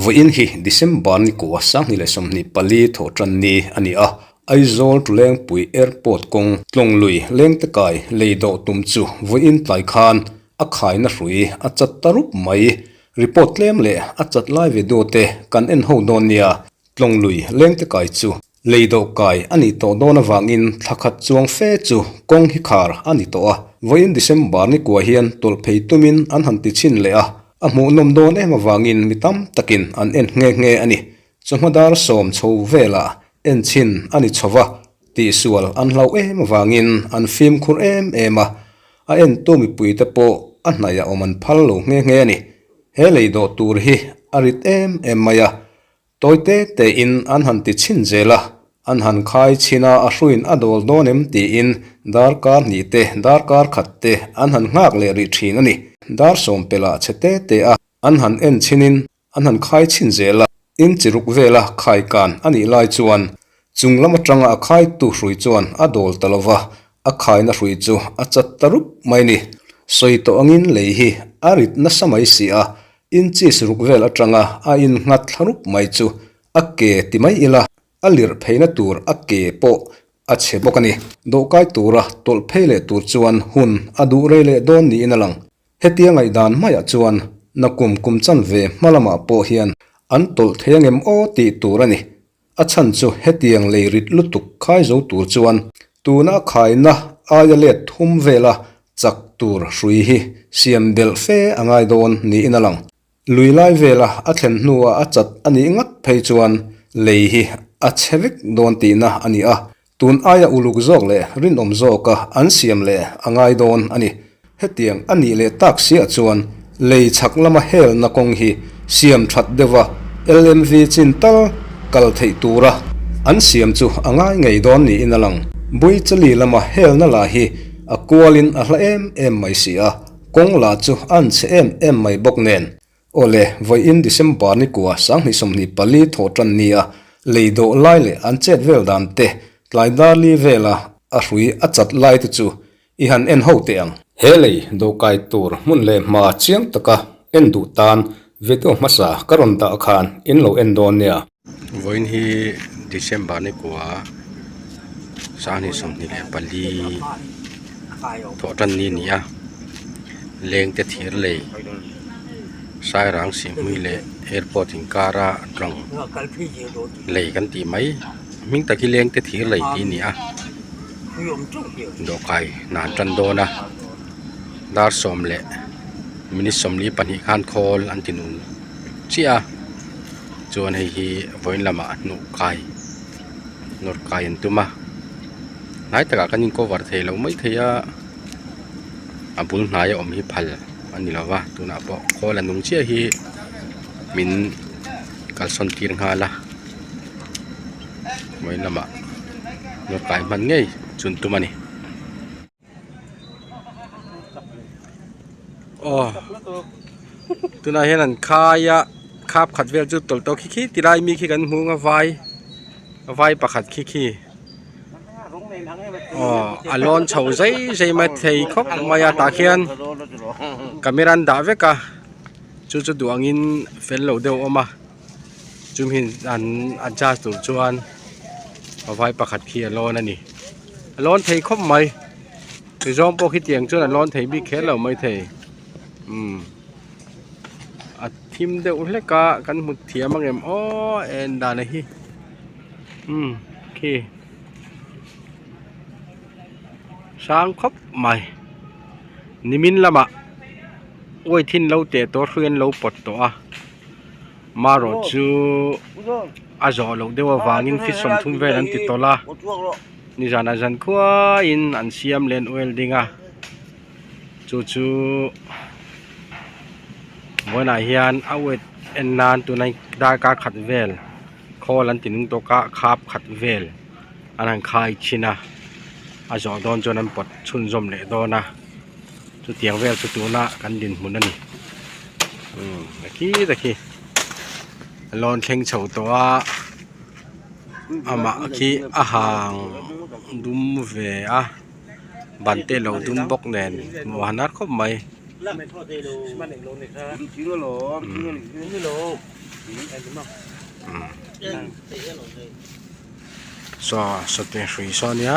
Vawiin hi December ni kua 2024 thawh tan ni a ni a, Aizawl Tulengpui Airport kawng tlawng lui lengte kai lei dawh tum chu vawiin tlai khan a khaina hrui a chat ta rup mai. Report tlem leh a chat lai video te kan en ho dawn nia. Tlawng lui lengte kai chu lei dawh kai a nih tawh dawn avangin thla khat chuang fe chu kawng hi khar a ni tawh a. Vawiin December ni kua hian tawlh phei tumin an han ti chhin leh a, a hmuhnawm dawn em avangin mi tam takin an en nghe nghe a ni. Chawhma dar sawm chho velah en chhin a ni chho va, tihsual an hlauh em avangin an fimkhur em em a, a entu mipuite pawh a hnaih a awm an phal lo nghe nghe a ni. He lei dawh tur hi a rit em em mai a, tawi te tein an han ti chhin zel a, an han khai chhin a, a hruin a dawl dawn em tiin darkar hnih te, darkar khat te an han nghak leh rih thin a ni. Dar sawm pelh ah chhe te te a an han en chhinin An han khai chhin zel a, in chi ruk vela khai kan a nih lai chuan chung lam atanga a khaitu hrui chuan a dawl ta lova, a khaina hrui chu a chat ta rup mai ni. Sawi tawh angin lei hi a rit nasa mai si a, inches ruk vel atanga a innghat thla rup mai chu a ke ti mai ila, a lirh pheina tur a ke pawh a chhe bawk a ni. Dawhkai tura tawlh phei leh tur chuan hun a duh rei leh dawn niin a lang. Hetia ngaihdan maiah chuan nakum kum chanve hma lamah pawh hian an tawlh thei angem aw tih tur a ni. A chhan chu hetiang lei rit lutuk khai zo tur chuan tuna a khaina aia let thum vela chak tur hrui hi siam belh fe a ngai dawn niin a lang. Lui lai vela a thlen hnuah a chat a nih ngat phei chuan lei hi a chhe vek dawn tihna a ni a, Tun aia uluk zawk leh rinawm zawka an siam leh a ngai dawn a ni. Hetiang a nih leh tak siah chuan lei chhak lama helna kawng hi siam that deuha LMV chin tal kal theih tura an siam chu a ngai ngei dawn niin a lang. Buichali lama helna lah hi a kualin a hla em em mai si a, kawng lah chu a an chhe em em mai bawk nen. Awle, vawiin December ni kua 2024 thawh tan nia lei dawh lai leh an chet vel dan te, tlai dar li vela a hrui a chat lai te chu i han en ho teh ang. He lei dawhkai tur hmun leh hma chiang taka en duh tan video hmasa ka rawn dah khan in lo en dawn nia. Vawiin hi December ni kua 2024 thawh tan ni a ni a leng te thir lei Sairang Sihhmui leh airport inkara tlawng lei kan tih mai hming tak hi leng te thir lei tih a ni a dawhkai hna an tan dawn a dar sawm leh minute 42 khan khawl an ti nung chiah a. Chuan hei hi vawiin lamah hnuh kai nawr kai an tum a hnai takah kan in cover thei lo mai thei a a bul hnaia awm hi phal a ni lo va tunah pawh khawl a nung chiah hi min kalsawn tir nghal a vawiin lamah nawr kai hman ngei chu an tum a ni. Aw tunah hian an khai a khap khat vel chu tawlh tawh khi khi ti lai mi khi kan hmu ang a vai vai pakhat khi khi aw a lawn chho zai zai mai thei khawp mai a tah khian camera an dah vek a chu chu duh angin fel loh deuh a awm a chumi an adjust tur chuan vai pakhat khi a lawn a ni. A lawn thei khawp mai ti zawng pawh khi tiang chuan a lawn thei bik kher lo mai thei umm a thim deuh hlek a kan hmu thiam ang em aw en dan a hi umm khi sang khawp mai nimin lamah uaithin lo teh tawh hrui an lo pawt tawh a. Marawh chu a zawh loh deuh avangin feet 30 vel an ti tawlh a nizanah zan khuaiin an siam leh an welding a chu chu vawiinah hian a weight en nan tuna darkar khat vel khawl an ti nung tawk a khap khat vel an han khai thin a a zawh dawn chuan an pawt chhunzawm leh dawn a. Chutiang vel chu tuna kan dinhmun a ni umm a khi te khi a lawn thleng chho tawh a amah khi a hang dum ve a. Ban te lo dum bawk nen hmuh a nar khawp mai. Saw sawti hrui saw ania.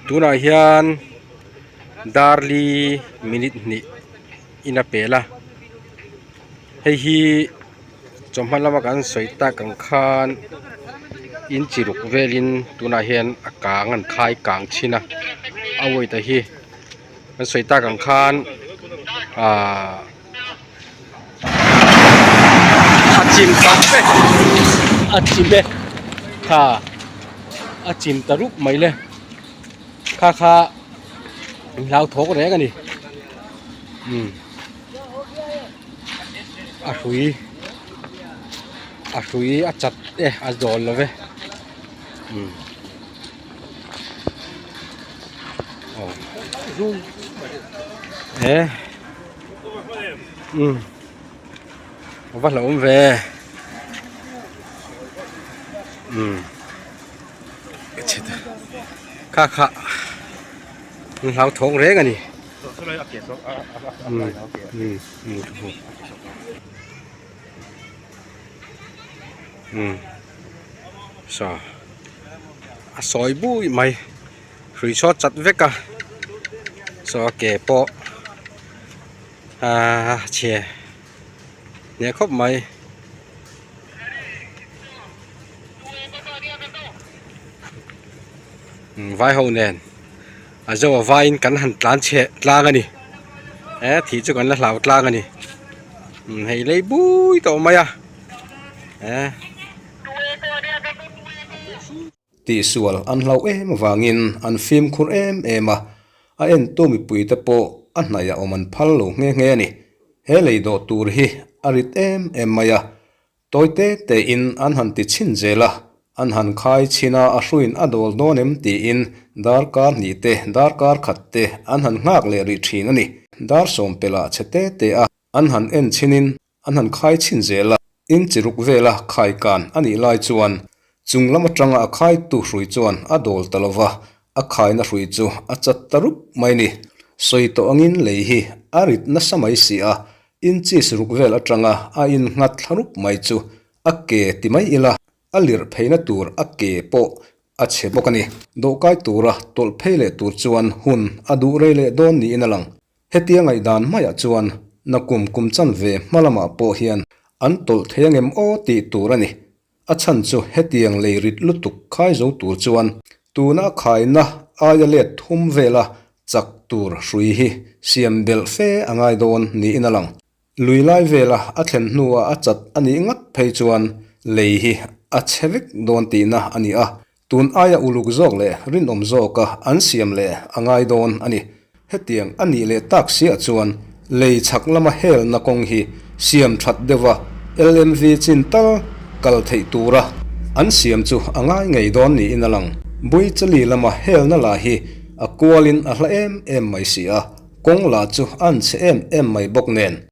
Tunah hian darli minute hnih in a pel a hei hi chawhma lama kan sawi tak ang khan in chi ruk velin tunah hian a kang an khai kang thin a a weight a hi kan sawi tak ang khan ahh a chim ta vek a chim e kha a chim ta rup mai le kha kha hlauthawk reng a ni umm a hrui a hrui a chat e a zawl lo ve umm aw e umm a va hlauhawm ve umm kha kha an hlauthawng reng a ni umm saw a sawi bui mai hrui saw chat vek a saw a ke pawh ahh chhe hneh khawp mai. Vai ho nen a zo a vaiin kan han tlan chhe tlang a ni he thih chu kan la hlau tlang a ni hei lei bui tawh mai a he. Tihsual an hlauh em avangin an fimkhur em em a, a entu mipuite pawh a hnaih a awm an phal lo nghe nghe a ni. He lei dawh tur hi a rit em em mai a, tawi te tein an han ti chhin zel a, an han khai chhin a, a hruin a dawl dawn em tiin darkar hnih te, darkar khat te an han nghak leh rih thin a ni. Dar sawmpelah chhe te te a an han en chhinin An han khai chhin zel a, in chi ruk vela khai kan a nih lai chuan chung lam atanga a khaitu hrui chuan a dawl ta lo va, a khaina hrui chu a chat ta rup mai ni. Sawi tawh angin lei hi a rit nasa mai si a, inches ruk vel atanga a innghat thla rup mai chu a ke ti mai ila a lirh pheina tur a ke pawh a chhe bawk a ni. Dawhkai tura tawlh phei leh tur chuan hun a duh rei leh dawn niin a lang. Hetia ngaihdan maiah chuan nakum kum chan ve hma lamah pawh hian an tawlh thei angem aw tih tur a ni. A chhan chu hetiang lei rit lutuk khai zo tur chuan tuna a khaina aia let thum vela chak tur hrui hi siam belh fe a ngai dawn niin a lang. Lui lai vela a thlen hnua a chat a nih ngat phei chuan lei hi a chhe vek dawn tihna a ni a, Tun aia uluk zawk leh rinawm zawka an siam leh a ngai dawn a ni. Hetiang a nih leh tak siah chuan lei chhak lama helna kawng hi siam that deuha LMV chin tal kal theih tura an siam chu a ngai ngei dawn niin a lang. Buichali lama helna lah hi a kualin a hla em em mai si a, kawng lah chu a anchhe em em mai bawk nen.